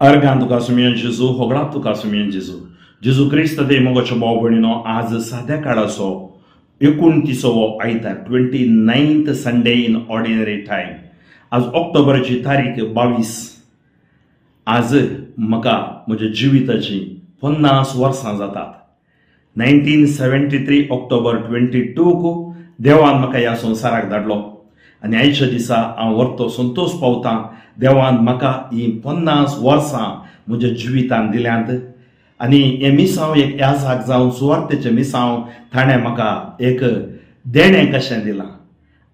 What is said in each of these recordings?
Organ तुका सुमयन जेजू, होगडाप तुका सुमयन जेजू. जेजू क्रिस्त ते मोगाचो भाव भयणीनो, आज साद्या काळाचो 29वो आयतार, 29th Sunday in ordinary time. आज ऑक्टोबराची तारीख 22. आज म्हाका म्हज्या जिविताची 50 वर्सां जातात. 1973 ऑक्टोबर 22 देवान म्हाका ह्या संवसाराक धाडलो आनी आयच्या दिसा हांव वर्तो संतोश पावतां. देवान म्हाका ही 50 वर्सां म्हज्या जिवितान दिल्यांत आनी हें मिसांव एक याजाक जावन सुवार्थेचें मिसांव ताणें म्हाका एक देणें कशें दिलां.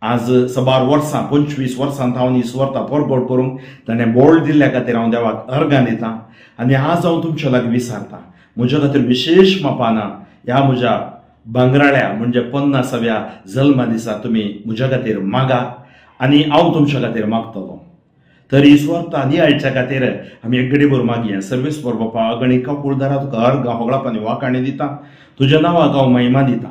आज सबार वर्सां 25 वर्सां हांव ही सुवार्ता परगट करूंक ताणें बोळ दिल्ल्या खातीर हांव देवाक अर्गां दितां आनी आज हांव तुमच्या लागीं विचारतां, म्हज्या खातीर विशेश मापाना ह्या म्हज्या भांगराळ्या म्हणजे 50व्या जल्मा दिसा तुमी म्हज्या खातीर मागा आनी हांव तुमच्या खातीर मागतलो. तर ही सुवार्ता नियाळच्या खातीर आमी एक गडीभर मागया. सर्वेस्पर बापा, अगणी काकुळदारा तुका अर्गां होगळाप आनी वाखाणी दिता, तुज्या नांवाक हांव महिमा दिता.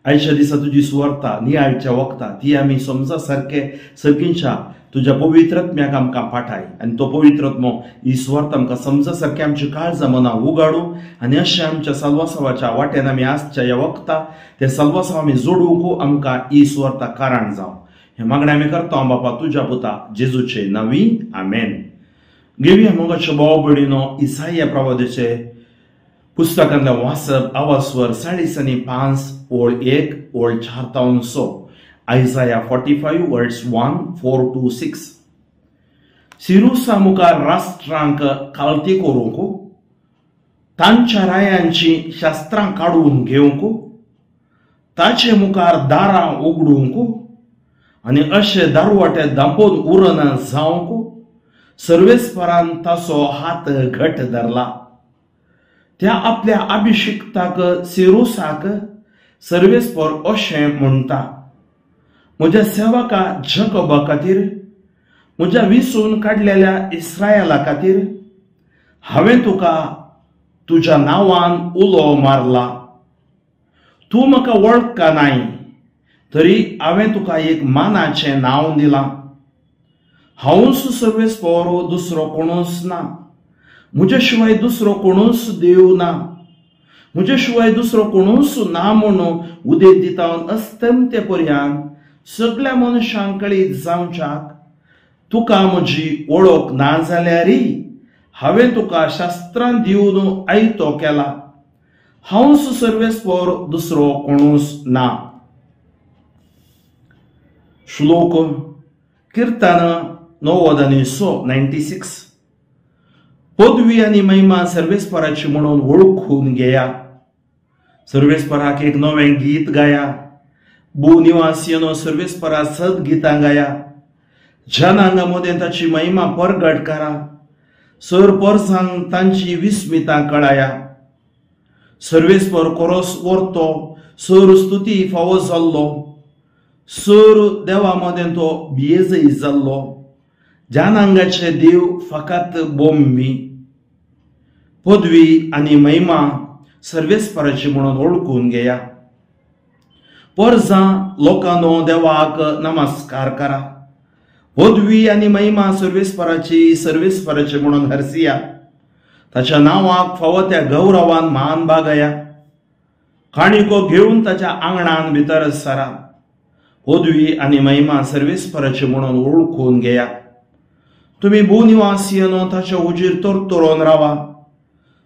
आयच्या दिसा तुजी सुवार्ता नियाळच्या वखता ती आमी समजा सारके सगळींच्या तुज्या पवित्रत्म्याक आमकां पाठाय आनी तो पवित्रत्मो ही सुवार्ता आमकां समजा सारके आमची काळजां मनां उगाडू आनी अशें आमच्या साल्वासावाच्या वाटेन आमी आसच्या ह्या वखता ते साल्वासाव आमी जोडूंक आमकां ही सुवार्ता कारण जावं. हें मागणें आमी करता बापा तुज्या पुता जेजूचे नांवी, आमेन. घेवया मोगाचो भाव भयणीनो, इसाया प्रवादाचे पुस्तकांतलें वाचप आवाजवर 45 ओळ 1 ओळ 4 तावन 6, आयजाया 45 वर्स 1 4 to 6. सिरुसा मुखार राष्ट्रांक कालती करूंक, तांच्या रायांची शास्त्रां काडून घेवंक, ताचे मुखार दारां उगडूंक आनी अशे दारवाटे दांपोवन उरना जावंक सर्वेस्परान ताचो हात घट धरला. त्या आपल्या अभिषिक्ताक सिरुसाक सर्वेस्पर अशें म्हणटा, म्हज्या सेवका जकोबा खातीर, म्हज्या विसून काडलेल्या इस्रायला खातीर हांवें तुका तुज्या नांवान उलो मारला. तूं म्हाका वळखा नाय तरी हांवें तुका एक मानाचें नांव दिलां. हांवूच सर्वेस्पर, दुसरो कोणूच ना. म्हज्या शिवाय दुसरो कोणूच देव ना. म्हज्या शिवाय दुसरो कोणूच ना म्हणून उदेंत दिता अस्तमते पर्यंत सगळ्या मनशांक कळीत जावच्याक तुका म्हजी वळख ना जाल्यारय हांवें तुका शास्त्रां दिवन आयतो केला. हांवूच सर्वेस्पर, दुसरो कोणूच ना. श्लोक किर्तन 96 96. पदवी आनी महिमा सर्वेस्पराची म्हणून वळखून घेया. सर्वेस्पराक एक नवें गीत गाया. भू निवासियानो सर्वेस्परा सद गितां गाया. जनांगा मदें ताची महिमा परगट करा. सर परसांक तांची विस्मितां कळाया. सर्वेस्पर कोरोस वर्तो सर स्तुती फावो जाल्लो. सर देवा मदें तो बियेजय जाल्लो. जनांगाचे देव फकत बोम्मी. पदवी आनी महिमा सर्वेस्पराची म्हणून वळखून घेया. परजां लोकांनो देवाक नमस्कार करा. पदवी आनी महिमा सर्वेस्पराची सर्वेस्पराची म्हणून हरसिया. ताच्या नांवाक फावो त्या गौरवान मान बागया. काणिको घेवन ताच्या आंगणान भितर सरा. पदवी आनी महिमा सर्वेस्पराची म्हणून वळखून घेया. तुमी भूनिवासियानो ताच्या हुजीर तरतरोन रावा.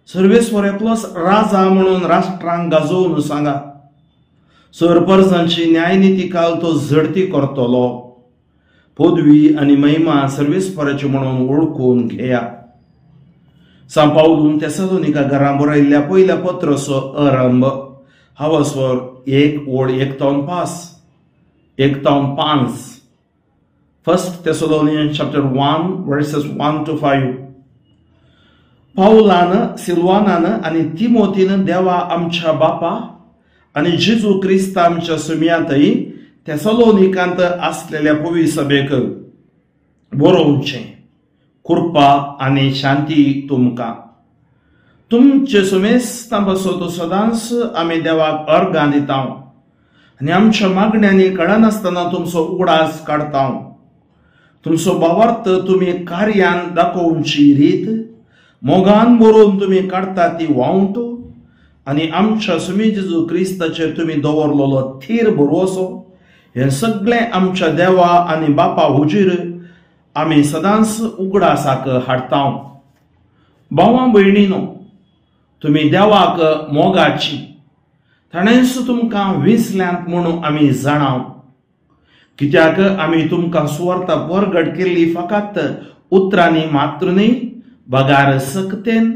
सर्वेस्पर एकलोच राजा म्हणून राष्ट्रांक गाजोवन सांगा. सरपरजांची न्यायनिती काल तो झडती करतलो. पदवी आनी महिमा सर्वेस्पराची म्हणून वळखून घेया. सांव पावलून तेसलोनिका घरां बरयल्ल्या पयल्या पत्राचो आरंभ हावस्वर 1 ओळ 1 तावन 5, 1 Thessalonians chapter 1 verses 1 to 5. पावलान, सिल्वानान आनी तिमोतीन देवा आमच्या बापा आनी जेजू क्रिस्त आमच्या सुम्यांतय थेसलोनिकांत आसलेल्या पवित्र सभेक बरोवचें, कृपा आनी शांती तुमकां. तुमचे सुमेस्तां पासत सदांच आमी देवाक अर्गां दिता आनी आमच्या मागण्यांनी कळनासतना तुमचो उगडास काडता. तुमचो भावार्थ तुमी कार्यान दाखोवची रीत मोगान बरोवन तुमी काडटा ती वावंट आनी आमच्या सुमी जेजू क्रिस्ताचेर तुमी दवरलेलो थीर भरवसो हें सगळें आमच्या देवा आनी बापा हुजीर आमी सदांच उगडासाक हाडटा. भावां भयणीनो, तुमी देवाक मोगाची ताणेंच तुमकां विसल्यांत म्हणून आमी जाणाव. कित्याक आमी तुमकां सुवार्ता परगट केल्ली फकत उतरांनी मात्र न्ही बगार सकतेन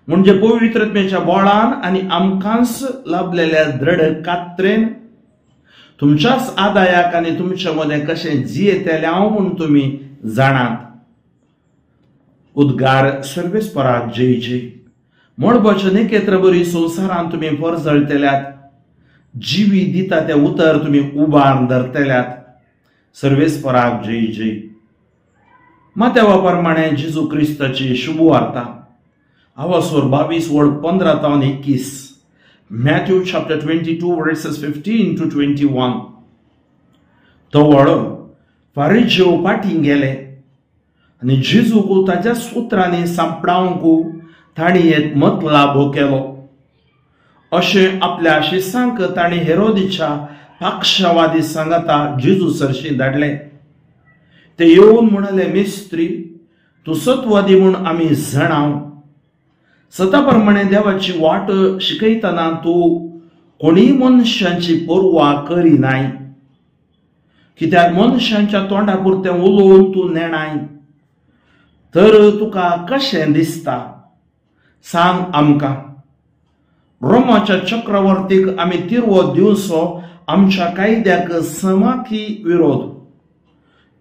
म्हणजे पवित्रत्मेच्या बोळान आनी आमकांच लाभलेल्या दृढ कात्रेन तुमच्याच आदायाक आनी तुमच्या मदें कशें जियेतले हांव म्हूण तुमी जाणात. उद्गार सर्वेस्पराक जय जय. मळबाच्या नेकेत्र बरी संवसारान तुमी परजळटल्यात, जिवी दिता तें उतर तुमी उबार धरतल्यात. सर्वेस्पराक जय जय. मात्यावा प्रमाणे जेजू क्रिस्ताची शुभवार्ता आवासोर 22 वळ 15 तावन 21, Matthew chapter 22 verses 15 to 21. तवळ फारिजेव पाटीं गेले आनी जेजूक ताच्या सुत्रांनी सांपडावंक तांणी एक मतलाब केलो. अशें आपल्या शिसांक तांणी हेरोदीच्या पक्षवादी सांगाता जेजू सरशी धाडले. ते येवन म्हणाले, मिस्त्री, तूं सत्वादी म्हूण आमी जाणाव. सता प्रमाणे देवाची वाट शिकयतना तूं कोणीय मनशांची पर्वा करिनाय, कित्याक मनशांच्या तोंडा पुरतें उलोवन तूं नेणाय. तर तुका कशें दिसता सांग आमकां. रोमाच्या चक्रवर्तीक आमी तिरवो दिवचो आमच्या कायद्याक समाकी विरोध.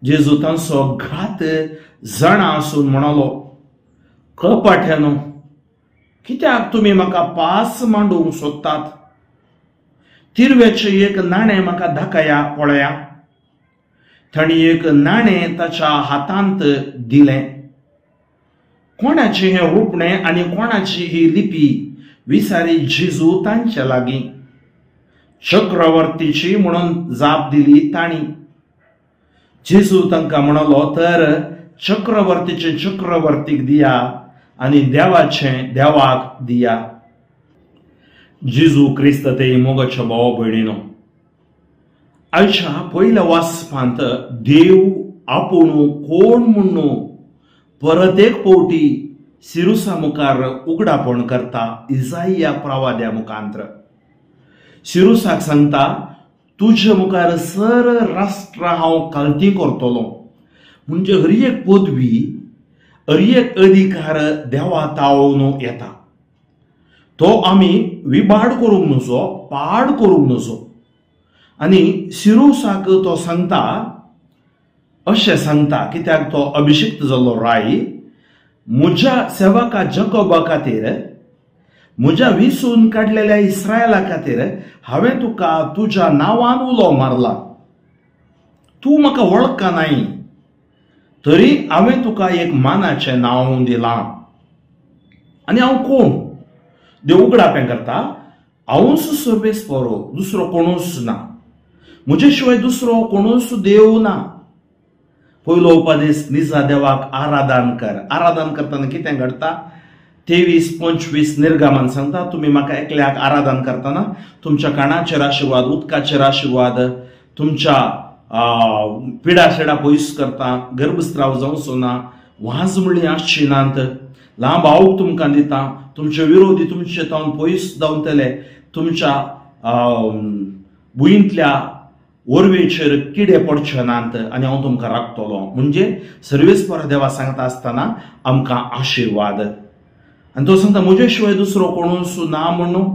जेजू तांचो घात जाणा आसून म्हणालो, कपाट्यानो, कित्याक तुमी म्हाका पास मांडूंक सोदतात? तिरव्याचें एक नाणें म्हाका दाखया पळया. तांणी एक नाणें ताच्या हातांत दिलें. कोणाचें हें रुपणें आनी कोणाची ही लिपी विसारी जेजू तांचे लागीं. चक्रवर्तीची म्हणून जाप दिली तांणी. जेजू तांकां म्हणालो, तर चक्रवर्तीचें चक्रवर्तीक दिया आनी देवाचें देवाक दिया. जेजू क्रिस्त ते मोगाच्या भावा भयणीनो, आयच्या पयल्या वाचपांत देव आपूण कोण म्हणून परत एक फावटी सिरुसा मुखार उगडापण करता इजाइया प्रवाद्या मुखांत्र. सिरुसाक सांगता, तुज्या मुखार सर राष्ट्र हांव कालती करतलो. म्हणजे हर एक पदवी, हर एक अधिकार देवा तावून येता, तो आमी विबाड करूंक नजो, पाड करूंक नजो. आनी सिरुसाक तो सांगता, अशें सांगता कित्याक तो अभिषिक्त जाल्लो राय, म्हज्या सेवका जकोबा खातीर, म्हज्या विसून काडलेल्या इस्रायला खातीर हांवें तुका तुज्या नांवान उलो मारला. तूं म्हाका वळखनाय तरी हांवें तुका एक मानाचें नांव दिलां. आनी हांव कोण? देव उगडापें करता, हांवूच सर्वेस्पर, दुसरो कोणूच ना, म्हजे शिवाय दुसरो कोणूच देव ना. पयलो उपदेश, निजा देवाक आराधन कर. आराधन करतना कितें घडटा? 23-25 निर्गमन सांगता, तुमी म्हाका एकल्याक आराधन करतना तुमच्या काणाचेर आशिर्वाद, उदकाचेर आशिर्वाद, तुमच्या पिडा शेडा पयस करता, गर्भस्राव जावचो ना, वाज म्हणली आसची नात, लांब आवक तुमकां दिता, तुमचे विरोधी तुमचे तावन पयस धांवतले, तुमच्या भुंयंतल्या वरवेचेर किडे पडचे नात आनी हांव तुमकां राखतलो. म्हणजे सर्वेस्पर देवा सांगता आसतना आमकां आशिर्वाद. आनी तो सांगता, म्हजे शिवाय दुसरो कोणूच ना म्हणून.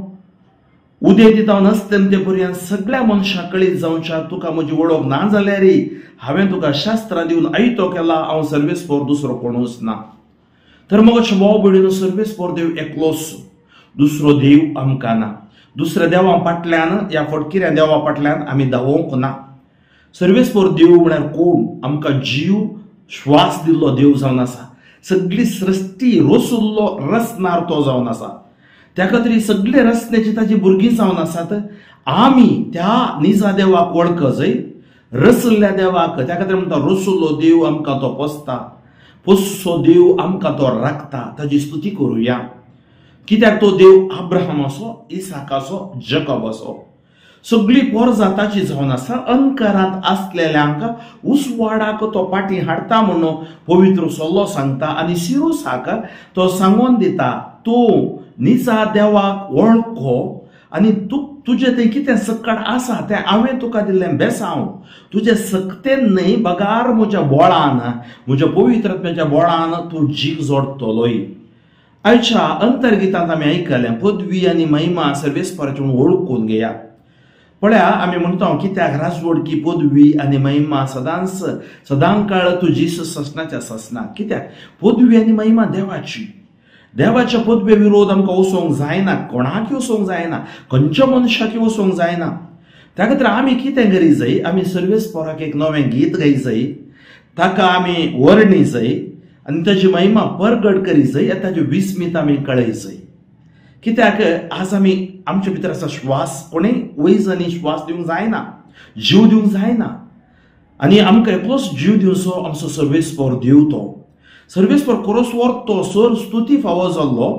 उदय दिता नसते पर्यंत सगळ्या मनशां कळीत जावच्या तुका म्हजी वळख ना जाल्यार हांवें तुका शास्त्रां दिवन आयतो केला, हांव सर्वेस्पर, दुसरो कोणूच ना. तर मग भाव भयणीनो, सर्वेस्पर देव एकलोच, दुसरो देव आमकां ना. दुसऱ्या देवा फाटल्यान या फटकिऱ्या देवा फाटल्यान आमी धांवोंक ना. सर्वेस्पर देव म्हळ्यार कोण? आमकां जीव श्वास दिल्लो देव जावन आसा. सगळी सृश्टी रसुल्लो रसनार तो जावन आसा. त्या खातीर सगळे रचनेची ताजी भुरगीं जावन आसात. आमी त्या निजा देवाक वळखजय, रसल्ल्या देवाक. त्या खातीर म्हणटा रसुल्लो देव आमकां तो पोसता. पोसो देव आमकां तो राखता, ताजी स्तुती करुया. कित्याक तो देव अब्राहमाचो, इसाकाचो, जकबाचो, सगळी पोरजा ताची जावन आसा. अंकारांत आसलेल्यांक उजवाडाक तो पाटी हाडटा म्हणून पवित्र सल्लो सांगता आनी सिरुसाक तो सांगून दिता, तूं निजा देवाक वळखो आनी तूं तुजें तें कितें सकट आसा तें हांवें तुका दिल्लें बेसांव, तुजें सक्तेन न्हय बगार म्हज्या बोळान, म्हज्या पवित्रत्वाच्या बोळान तूं जीक जोडटलोय. आयच्या अंतर्गितांत आमी आयकलें पदवी आनी महिमा सर्वेस्पराची म्हणून वळखून घेया. पळया आमी म्हणटा कित्याक राजवडकी पदवी आनी महिमा सदांच सदांकाळ तुजी ससनाच्या ससना. कित्याक पदवी आनी महिमा देवाची, देवाच्या पदवे विरोध आमकां वचोंक जायना, कोणाक वचोंक जायना, खंयच्या मनशाक वचोंक जायना. त्या खातीर आमी कितें करी जाय, आमी सर्वेस्पराक एक नवें गीत गाय जाय, ताका आमी वर्णी जाय आनी ताजी महिमा परगट करी जाय आनी ताजी विस्मीत आमी कळय जाय. कित्याक आज आमी आमच्या भितर आसा श्वास, कोणूय वैज आनी श्वास दिवंक जायना, जीव दिवंक जायना आनी आमकां एकलोच जीव दिवचो आमचो सर्वेस्पर देव. तो सर्वेस्पर कोरोसवर तो सर स्तुती फावो जाल्लो,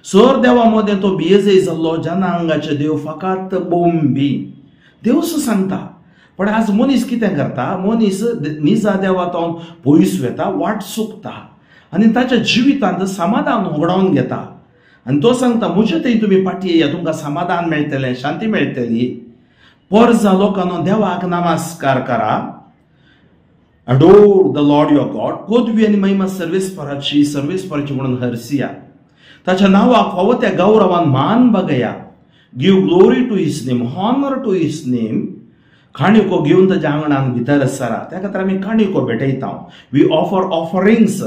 सर देवा मदें तो बियेजय जाल्लो, जनांगाचे देव फकत बोंबी देवसो सांगता. पण आज मनीस कितें करता, मनीस निजा देवा तो पयस वेता, वाट चुकता आनी ताच्या जिवितांत समाधान होगडावन घेता आनी तो सांगता म्हजे थंय तुमी पाटी येया, तुमकां समाधान मेळटलें, शांती मेळटली. परजा लोकांनो देवाक नमस्कार करा, Adore the Lord your God. पदवी आनी महिमा सर्वेस्पराची, सर्वेस्पराची म्हणून हरसिया, ताच्या नांवाक फावो त्या गौरवान मान बगया. Give glory to his name, honour to his name. काणयो घेवन ताच्या आंगणान भितर सरा. त्या खातीर आमी काणयो भेटयता. We offer offerings,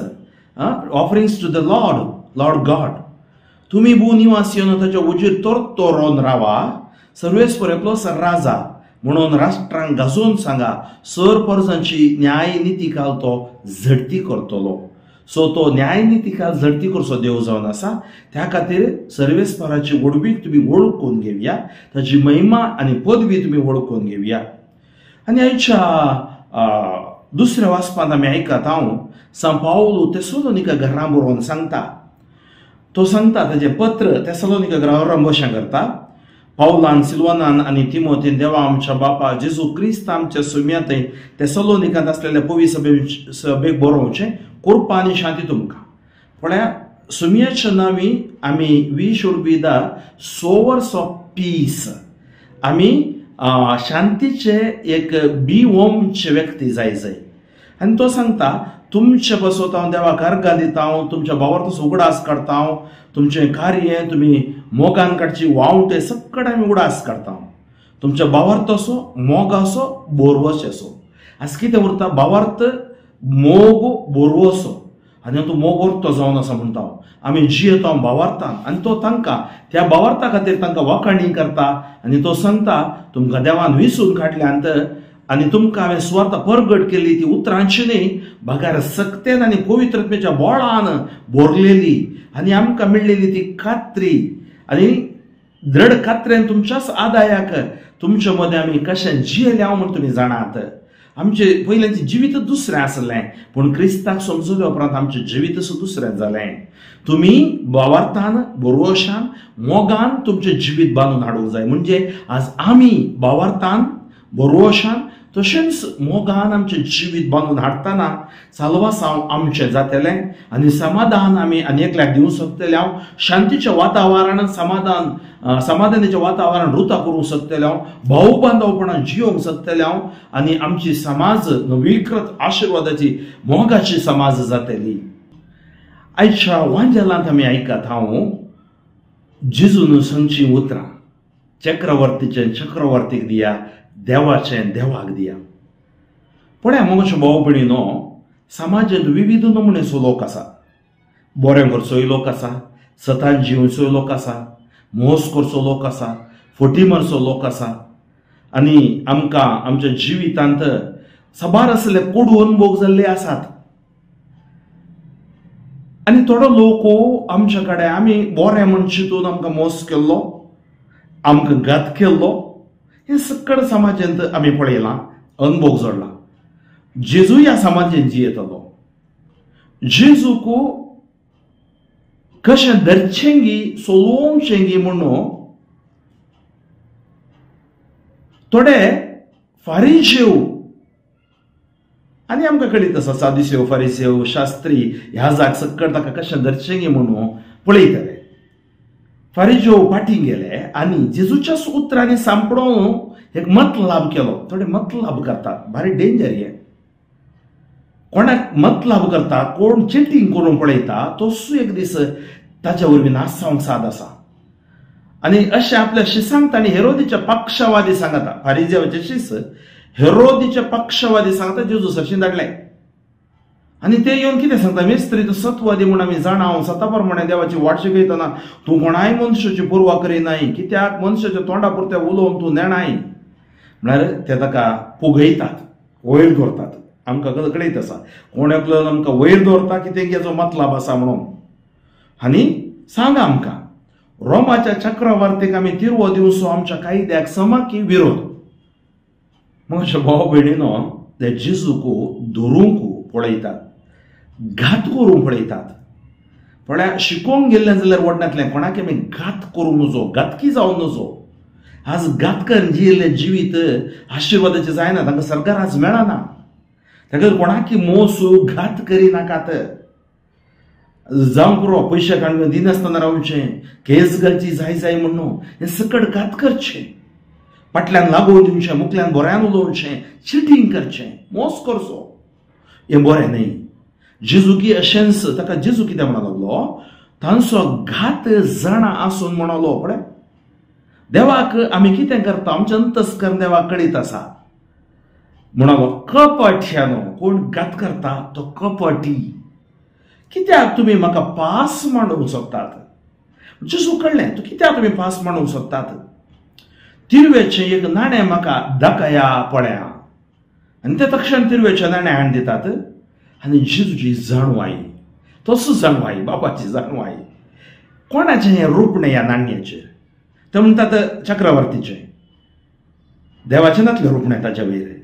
offerings to the Lord, Lord God. तुमी भू निवासी ताच्या उजीर तोरतोरोन रावा, सर्वेस्पर एकलो सर राजा म्हणून राष्ट्रांक गाजोवन सांगा, सर परजांची न्याय निती काल तो झडती करतलो. सो तो न्याय निती काल झडती करचो देव जावन आसा. त्या खातीर सर्वेस्पराची व्हडवीक तुमी वळखून घेवया, ताजी महिमा आनी पदवी तुमी वळखून घेवया. आनी आयच्या दुसऱ्या वाचपांत आमी आयकत हांव सांव पावलो तेसलोनिका घरा बरोवन सांगता. तो सांगता ताजें पत्र तेसलोनिका घरा अशें करता, पावलान, सिल्वानान आनी तिमोतीन देवा आमच्या बापा जेजू क्रिस्त आमच्या सुम्यांतय तेसलोनिकांत आसलेल्या पवी सभेक बरोवचें, कृपा आनी शांती तुमकां. पळया सुम्याच्या नांवी आमी we should be the sowers of peace. आमी शांतीचे एक बी ओमचे व्यक्ती जाय जाय. आनी तो सांगता तुमचे पासत हांव देवाक अर्गां दिता, हांव तुमच्या भावार्थाचो उगडास काडटा, हांव तुमचें कार्य तुमी मोगान काडची वावटे सगळें आमी उगडास काडटा, तुमच्या भावार्थाचो मोगाचो बोरवसो. आज कितें उरता, भावार्थ मोग बोरवसो आनी तो मोग उरतो जावन आसा म्हणटा हांव. आमी जियेता भावार्थान आनी तो तांकां त्या भावार्था खातीर तांकां वाखाणी करता आनी तो सांगता तुमकां देवान विसून काडल्यान आनी तुमकां हांवें सुवार्थ परगट केली ती उतरांची न्हय बगार सक्तेन आनी पवित्रत्वेच्या बोळान भरलेली आनी आमकां मेळ्ळेली ती खात्री आनी दृढ खात्रेन तुमच्याच आदायाक तुमच्या मदें आमी कशें जियेले हांव म्हूण तुमी जाणात. आमचे पयल्याचें जिवीत दुसरें आसलें पूण क्रिस्ताक समजले उपरांत आमचें जिवीत दुसरें जालें. तुमी भावार्थान भरवशान मोगान तुमचें जिवीत बांदून हाडूंक जाय. म्हणजे आज आमी भावार्थान भरवशान तशेंच मोगान आमचें जिवीत बांदून हाडटना साल्वासांव आमचें जातलें आनी समाधान आमी आनी एकल्याक दिवंक शकतले हांव, शांतीचें वातावरण समाधान समाधानाचें वातावरण रुता करूंक शकतले हांव, भाव बांधवपणान जियोंक शकतले हांव आनी आमची समाज नवीकृत आशिर्वादाची मोगाची समाज जातली. आयच्या वांजेलांत आमी आयकत हांव जेजून सांगचीं उतरां, चक्रवर्तीचें चक्रवर्तीक दिया, देवाचें देवाक दिया. पळया मोगाचो भाव भयणीनो, समाजांत विविध नमुनेचो लोक आसा. बरें करचोय लोक आसा, सतान जिवचोय लोक आसा, मोस करचो लोक आसा, फटी मारचो लोक आसा आनी आमकां आमच्या जिवितांत साबार आसले कोडू अनुभव जाल्ले आसात. आनी थोडो लोक आमच्या कडेन आमी बरें म्हूण चिंतून आमकां मोस केल्लो, आमकां घात केल्लो, हें सगळें समाजांत आमी पळयलां, अनुभव जोडला. जेजू ह्या समाजांत जियेतलो, जेजूक कशें धरचेंगी सोलोवचेंगी म्हणून थोडे फारिजेव आनी आमकां कळीत आसा सादुसेव फारिसेव शास्त्री ह्या जाग सक्कड ताका कशें धरचेंगी म्हणून पळयतले. फारिजेव फाटीं गेले आनी जेजूच्या उतरांनी सांपडोवन एक मतलाब केलो. थोडे मतलाब करतात, भारी डेंजर हे. कोणाक मतलाब करता, कोण चिटींग करून पळयता तसो एक दीस ताच्या वरवीं नाश जावंक साद आसा. आनी अशें आपल्या शिसांक तांणी हेरोदीच्या पक्षवादी सांगता, फारिजेवाचे शीस हेरोदीच्या पक्षवादी सांगता जेजू सरशीं धाडले. आनी ते येवन कितें सांगता, मिस्त्री तूं सत्वादी म्हूण आमी जाणा, सता प्रमाणे देवाची वाट शिकयतना तूं कोणाय मनशाची पुर्वा करिनाय, कित्याक मनशाच्या तोंडा पुरतें उलोवन तूं नेणाय. म्हळ्यार ते ताका पुगयतात, वयर दवरतात. आमकां कळीत आसा कोण एकलो आमकां वयर दवरता कितें हेजो मतलाब आसा म्हणून. आनी सांगा आमकां रोमाच्या चक्रवर्तीक आमी तिरवो दिवचो आमच्या कायद्याक समा की विरोध. मग अशें भाव भयणीनो ते जेजूक धरूंक पळयतात, घात करूंक पळयतात. पळया शिकोवंक गेल्लें जाल्यार वडनातलें कोणाक आमी घात करूंक नजो, घातकी जावं नजो. आज घात करून जियेल्लें जिवीत आशिर्वादाचें जायना, तांकां सरकार आज मेळना. ताका कोणाकी मोसू घात करिनाकात. जावं पुरो पयशे काडून दिनासतना रावचें, केस घालची जाय जाय म्हणून हें सकट घात करचें, फाटल्यान लागोवन दिवचें, मुखल्यान बऱ्यान उलोवचें, चिटींग करचें, मोस करचो, हें बरें न्हय. जेजू अशेंच ताका जेजू कितें म्हणा लागलो, तांचो घात जाणा आसून म्हणलो. पळय देवाक आमी कितें करता, आमचें अंतस्करण देवाक कळीत आसा. म्हणलो कपट्यानो, कोण घात करता तो कपटी, कित्याक तुमी म्हाका पास मांडूंक सोदतात. जेजू कळ्ळें तूं कित्याक तुमी पास मांडूंक सोदतात. तिरवेचें एक नाणें म्हाका दाखया पळया. आनी ते तक्षण तिरवेचें नाणें हाडून दितात. आनी जेजूची जाणवाय, तसो जाणवाय, बापाची जाणवाय. कोणाचें हें रुपणें ह्या नाण्याचेर? ते म्हणटात चक्रवर्तीचें, देवाचें नातलें रुपणें ताच्या वयर.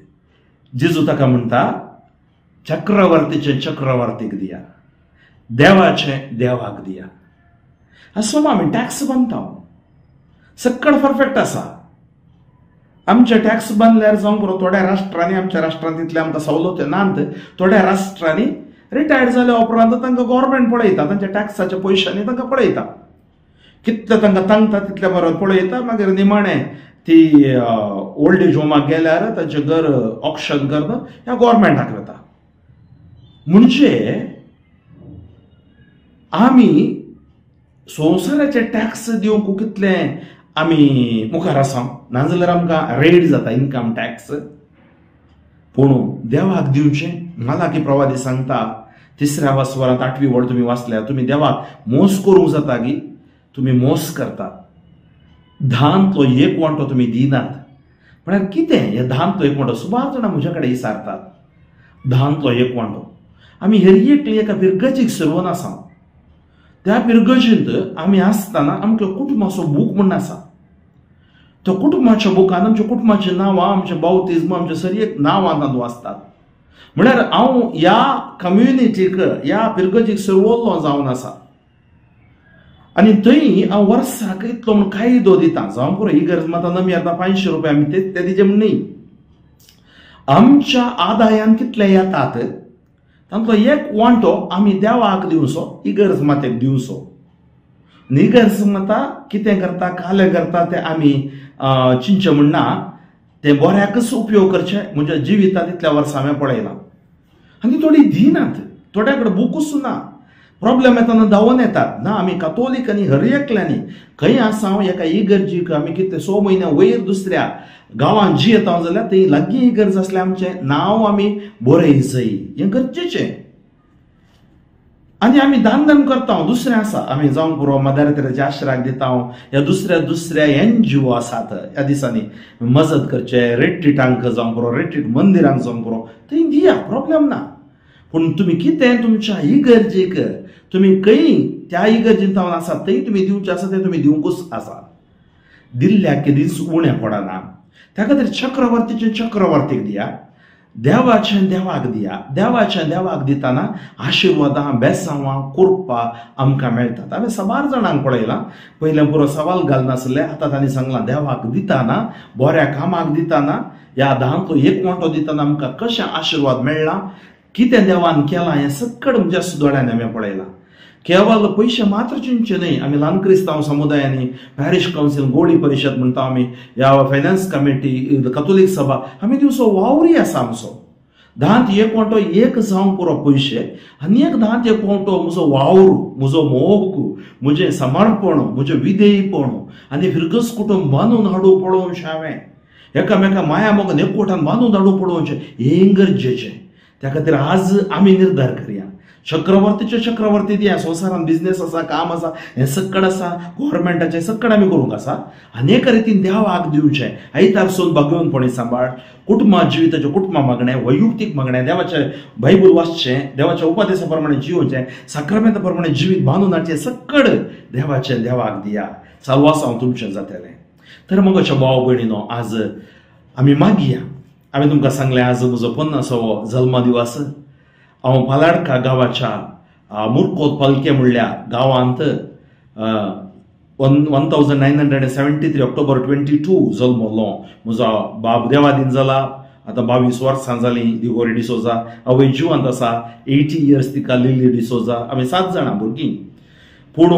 जेजू ताका म्हणटा चक्रवर्तीचें चक्रवर्तीक दिया, देवाचें देवाक दिया. आसो आमी टॅक्स बांदता, सक्कड परफेक्ट आसा. आमचे टॅक्स बांदल्यार जावंक पुरो. थोड्या राष्ट्रांनी, आमच्या राष्ट्रांत तितले आमकां सवलती नात, थोड्या राष्ट्रांनी रिटायर्ड जाल्या उपरांत तांकां गव्हर्मेंट पळयता, तांच्या टॅक्साच्या पयशांनी तांकां पळयता, कितले तांकां तांकता तितले बरोबर पळयता. मागीर निमाणें ती ओल्ड एज होमाक गेल्यार तांचें घर ऑक्शन करता ह्या गव्हर्मेंटाक वता. म्हणजे आमी संवसाराचे टॅक्स दिवंक कितले आमी मुखार आसा, नाजाल्यार आमकां रेड जाता इनकम टॅक्स. पूण देवाक दिवचें. मालाकी प्रवादी सांगता तिसऱ्या वासवरांत 8वी वळ तुमी वाचल्या, तुमी देवाक मोस करूंक जाता की तुमी मोस करतात. धांतलो एक वांटो तुमी दिनात. म्हळ्यार कितें हे धांतलो एक वांटो? सुमार जाणां म्हज्या कडेन विचारतात धांतलो एक वांटो. आमी हेर एकली एका पिरगजीक सर्वन आसा. त्या पिरगजींत आमी आसतना आमच्या कुटुंबाचो बूक म्हूण आसा. त्या कुटुंबाच्या बुकान आमच्या कुटुंबाचीं नांवां, आमचें बावतिज्म, आमचें सरी नांवां तातूंत आसतात. म्हळ्यार हांव ह्या कम्युनिटीक, ह्या पिरगजीक सर्वल्लो जावन आसा. आनी थंय हांव वर्साक इतलो म्हूण कायदो दिता. जावं पुरो इगर्ज मात नमी आतां 500 रुपया आमी ते दिचे म्हूण न्ही. आमच्या आदायान कितले येतात तांतलो एक वांटो आमी देवाक दिवचो, इगर्ज मातेक दिवचो. आनी इगर्ज माता कितें करता, कालें करता तें आमी चिंतचें म्हूण ना, तें बऱ्याकच उपयोग करचें. म्हज्या जिवितांत इतल्या वर्सां हांवें पळयलां. आनी थोडीं दिनात, थोड्या कडेन बुकूच ना, प्रॉब्लेम येतना धांवून येतात. ना आमी कातोलीक आनी हर एकल्यांनी खंय आसा हांव एका इगर्जीक आमी कितले 6 म्हयने वयर दुसऱ्या गांवांत जियेता जाल्यार थंय लागीं इगर्ज आसल्यार आमचें नांव आमी बरयचय, हें गरजेचें. आनी आमी दान दान करता. दुसरें आसा आमी जावंक पुरो मदर तेरेजा आश्राक दिता, ह्या दुसऱ्या दुसऱ्या एनजीओ आसात ह्या दिसांनी मजत करचें, रिट्रीटांक जावंक पुरो, रिट्रीट मंदिरांक जावंक पुरो, थंय दिया, प्रॉब्लेम ना. पूण तुमी कितें तुमच्या इगर्जेक तुमी खंय त्या इगर्जेंत आसा थंय तुमी दिवचें आसा तें तुमी दिवंकूच आसा. दिल्ल्याक केदींच उणें पडना. त्या खातीर चक्रवर्तीचें चक्रवर्तीक दिया, देवाचें देवाक दिया. देवाचें देवाक दितना आशिर्वादां, बेसांवां, कृपा आमकां मेळटात. हांवें साबार जाणांक पळयलां, पयलें पुरो सवाल घालनासलें, आतां तांणी सांगलां देवाक दितना, बऱ्या कामाक दितना, ह्या धांतलो एक वांटो दितना आमकां कशें आशिर्वाद मेळ्ळा, कितें देवान केलां हें सक्कड म्हज्या दोळ्यांनी हांवें पळयलां. केवल पयशे मात्र चिंतचे न्हय. आमी ल्हान क्रिस्तांव समुदायांनी पॅरिश कावन्सील, गोळी परिशद म्हणटा आमी, ह्या फायनान्स कमिटी, कथोलीक सभा, आमी दिवचो वावरी आसा आमचो. धांत एक वांटो एक जावंक पुरो पयशे आनी एक धांत एक वांटो म्हजो वावर, म्हजो मोग, म्हजें समर्पण, म्हजें विधेयपण आनी फिरगस कुटुंब बांदून हाडूं पळोवचें हांवें, एकामेका माया मोगान एकवटान बांदून हाडूं पळोवचें हें गरजेचें. त्या खातीर आज आमी निर्धार करया. चक्रवर्तीचे चक्रवर्ती ती संवसारान बिजनेस आसा, काम आसा, हें सक्कड आसा, गव्हर्मेंटाचें सक्कड आमी करूंक आसा. आनी एका रितीन देवाक दिवचें. आयतार सोन बागेवनपणी सांबाळ, कुटुंबा जिविताचें कुटुंबा मागणें, वैयक्तीक मागणें, देवाचें बायबल वाचचें, देवाच्या उपदेसा प्रमाणे जियोवचें, साक्रामेंता प्रमाणे जिवीत बांदून हाडचें, सक्कड देवाचें देवाक दिया. साल्वासांव तुमचें जातलें. तर मगोच्या भाव भयणीनो, आज आमी मागया. हांवें तुमकां सांगलें आज म्हजो 50वो जल्मदिवस. हांव पालाडका गांवाच्या मुरकोत पालके म्हणल्या गांवांत 1973 ऑक्टोबर 22 जल्मलो. म्हजो बाब देवादीन जाला, आतां 22 वर्सां जालीं दिगोरी डिसोजा. आवय जिवंत आसा, 80 इयर्स तिका, लिली डिसोजा. आमी 7 जाणां भुरगीं. पूण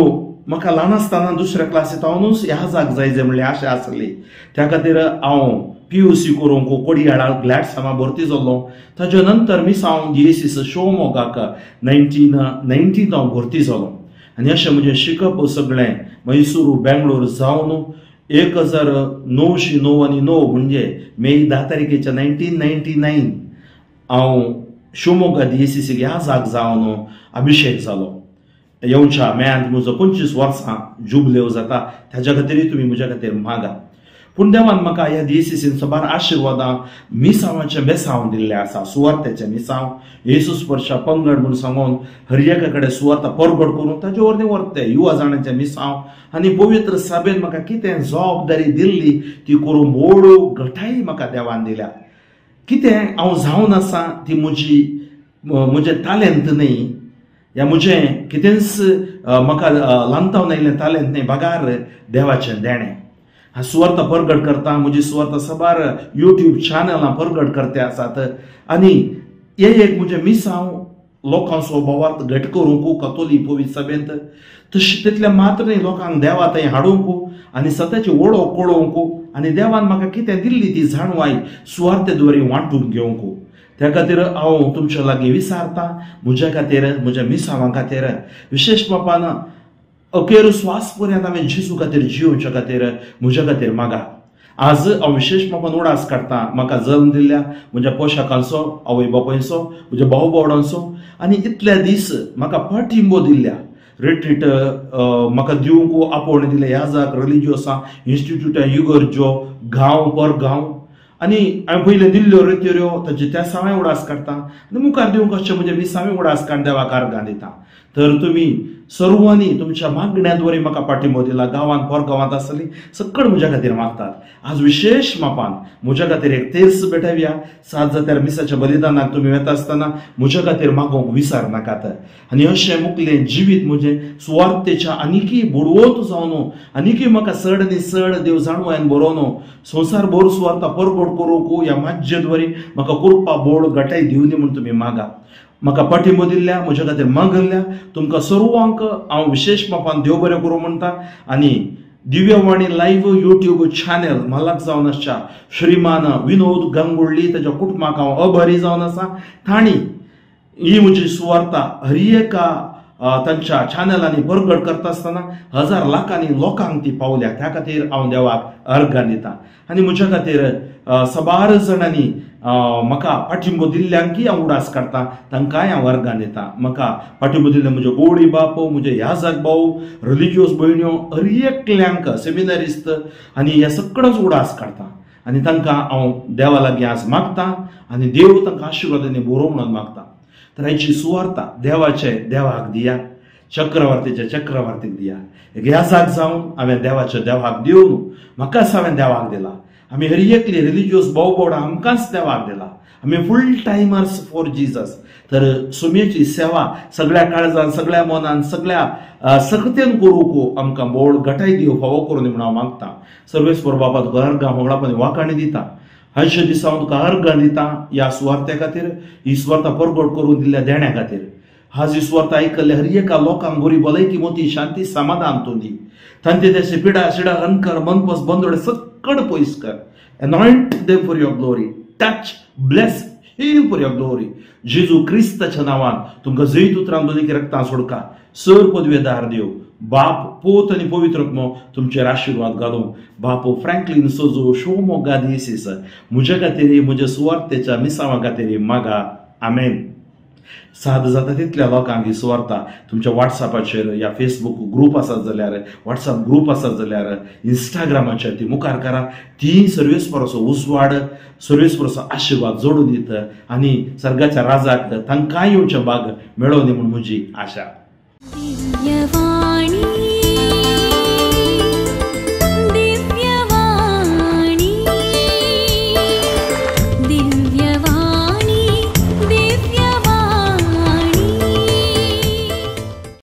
म्हाका ल्हान आसतना दुसऱ्या क्लासींत हांवूच ह्या जाग जाय जाय म्हणली आशा आसली. त्या खातीर हांव PUC करूंक कोडियाळा ग्लॅड्सामा भरती जालो. ताजे नंतर मिसांव दियेसीस शिवमोगाक 1990 हांव भरती जालो. आनी अशें म्हजें शिकप सगळें मैसूर, बेंगलोर जावन 1999 म्हणजे मे 10 तारखेच्या 1999 हांव शिवमोगा दियेसीसीक ह्या जाग जावन अभिशेक जालो. येवच्या मेयांत म्हजो 25 वर्सां जुबलेव जाता. ताज्या खातीरूय तुमी म्हज्या खातीर मागा. पूण देवान म्हाका ह्या दियेसीसीन साबार आशिर्वादां, मिसांवाचें बेसांव दिल्लें आसा. सुवार्त्याचें मिसांव, येसू स्पर्शा पंगड म्हूण सांगून हर एका कडेन सुवार्ता परगट करून ताजे वरवीं व्हरते युवा जाणांचें मिसांव. आनी पवित्र सभेन म्हाका कितें जबाबदारी दिल्ली ती करूंक मोडू घटाय म्हाका देवान दिल्या. कितें हांव जावन आसा ती म्हजी म्हजें तालेंत न्हय, ह्या म्हजें कितेंच म्हाका ल्हानतावन आयिल्लें तालेंत न्हय, बगार देवाचें देणें. सुवार्ता परगट करता, म्हजी सुवार्ता साबार युट्यूब चॅनलां परगट करते आसात. आनी हे एक म्हजें मिसांव लोकांचो भावार्थ घट करूंक कतोली पवित्र सभेंत, तशें तितलें मात्र न्हय, लोकांक देवा थंय हाडूंक आनी सत्याची वळख कळोवंक आनी देवान म्हाका कितें दिल्ली ती जाणवाय सुवार्ते द्वारे वांटून घेवंक. त्या खातीर हांव तुमच्या लागीं विचारता, म्हज्या खातीर, म्हज्या मिसांवां खातीर, विशेश बापान अखेर श्वास पर्यंत हांवें जेजू खातीर जियोवच्या खातीर म्हज्या खातीर मागा. आज हांव विशेश बापान उडास काडटा म्हाका जल्म दिल्ल्या म्हज्या पोशाकांचो, आवय बापायचो, म्हज्या भाव भावडांचो आनी इतले दीस म्हाका पाठिंबो दिल्ल्या रिट्रीट म्हाका दिवंक आपोवणें दिलें ह्या जाक रिलिजियोसां इन्स्टिट्यूटां, इगर्जो, गांव पर गांव. आनी हांवें पयलें दिल्ल्यो रित्यो तांचे त्या सावें उडास काडटा आनी मुखार दिवंक अशें म्हजें मिसावें उडास काड देवाक अर्गां दिता. तर तुमी सर्वांनी तुमच्या मागण्या द्वारे म्हाका पाठिंबो दिला. गांवांत परगांवांत आसली सक्कड म्हज्या खातीर मागतात. आज विशेश मापान म्हज्या खातीर एक तेर्स भेटोवया. 7 जात्यार मिसाच्या बलिदानाक तुमी वेता आसतना म्हज्या खातीर मागोवंक विसर नाकात. आनी अशें मुकलें जिवीत म्हजें सुवार्थेच्या आनीकय बुडवत जावन आनीकय म्हाका चड आनी चड देव जाणवायन बरोवन संवसार भर सुवार्ता परगट करूंक ह्या माज्जे द्वारे म्हाका कृपा बोळ घटाय दिवनी म्हूण तुमी मागा. म्हाका पाठिंबो दिल्ल्या म्हज्या खातीर मागल्ल्या तुमकां सर्वांक हांव विशेश मापान देव बरें करूं म्हणटा. आनी दिव्यवाणी लायव्ह युट्यूब चॅनल मालक जावन आसच्या श्रीमान विनोद गांगुर्ली ताच्या कुटुंबाक हांव आभारी जावन आसा. तांणी ही म्हजी सुवार्ता हर एका तांच्या चॅनलांनी परगट करता आसतना हजार लाखांनी लोकांक ती पावल्या. त्या खातीर हांव देवाक अर्गां दिता. आनी म्हज्या खातीर साबार जाणांनी म्हाका पाठिंबो दिल्ल्यांकय हांव उडास काडटा, तांकांय हांव अर्गां दिता. म्हाका पाठिंबो दिल्ले म्हजे गोडी बाप, म्हजे याजक भाऊ, रिलिजियस भयण्यो, हर एकल्यांक सेमिनारिस्त आनी ह्या सगळ्यांचो उडास काडटा. आनी तांकां हांव देवा लागीं आज मागता आनी देव तांकां आशिर्वादांनी बरो म्हणून मागता. तर हाची सुवार्ता देवाचे देवाक दिया, चक्रवर्तीचे चक्रवर्तीक दिया. एक याजक जावन हांवें देवाचे देवाक दिवन म्हाकाच हांवें देवाक दिला. आमी हर एकली रिलिजियस भाव आमकांच देवाक दिला. आमी फूल टायमर्स फॉर जीजस. तर सुमयेची सेवा सगळ्या काळजान, सगळ्या मनान, सगळ्या सकतेन करूंक आमकां बोळ घटाय दिव फावो करून म्हूण हांव मागता. सर्वेस्पर बाबा तुका अर्गां होगळापणी वाखाणी दिता. हरशे दिसा हांव तुका अर्गां दिता ह्या सुवार्ते खातीर, ही सुवार्ता परगट करून दिल्ल्या देण्या खातीर. आज ही सुवार्ता आयकल्ल्या हर एका लोकांक बरी भलायकी, मोती, शांती, समाधान तूं दी. तांचे तेसे पिडा शिडा हनकर मनपस बंदोडे सक्कड पयस कर. Anoint them for your glory. Touch, bless, heal for your glory. जेजू क्रिस्ताच्या नांवान तुमकां जैत उतरान दोनी रक्तां सोडका. सर पदवेदार देव बाप, पोत आनी पवित्र आत्मो तुमचेर आशिर्वाद घालूं. बापू फ्रँकलीन सोजो शिवमोग्गा दिसीस म्हज्या खातीर, म्हज्या सुवार्तेच्या मिसांवा खातीर मागा. आमेन. साद जाता तितल्या लोकांक ही सुवार्ता तुमच्या वॉट्सॅपाचेर या फेसबूक ग्रूप आसात जाल्यार, वॉट्सॅप ग्रूप आसात जाल्यार, इंस्टाग्रामाचेर ती मुखार करा. ती सर्वेस्पराचो उजवाड, सर्वेस्पराचो आशिर्वाद जोडून दिता आनी सर्गाच्या राजाक तांकां येवचें भाग मेळोवनी म्हूण म्हजी आशा.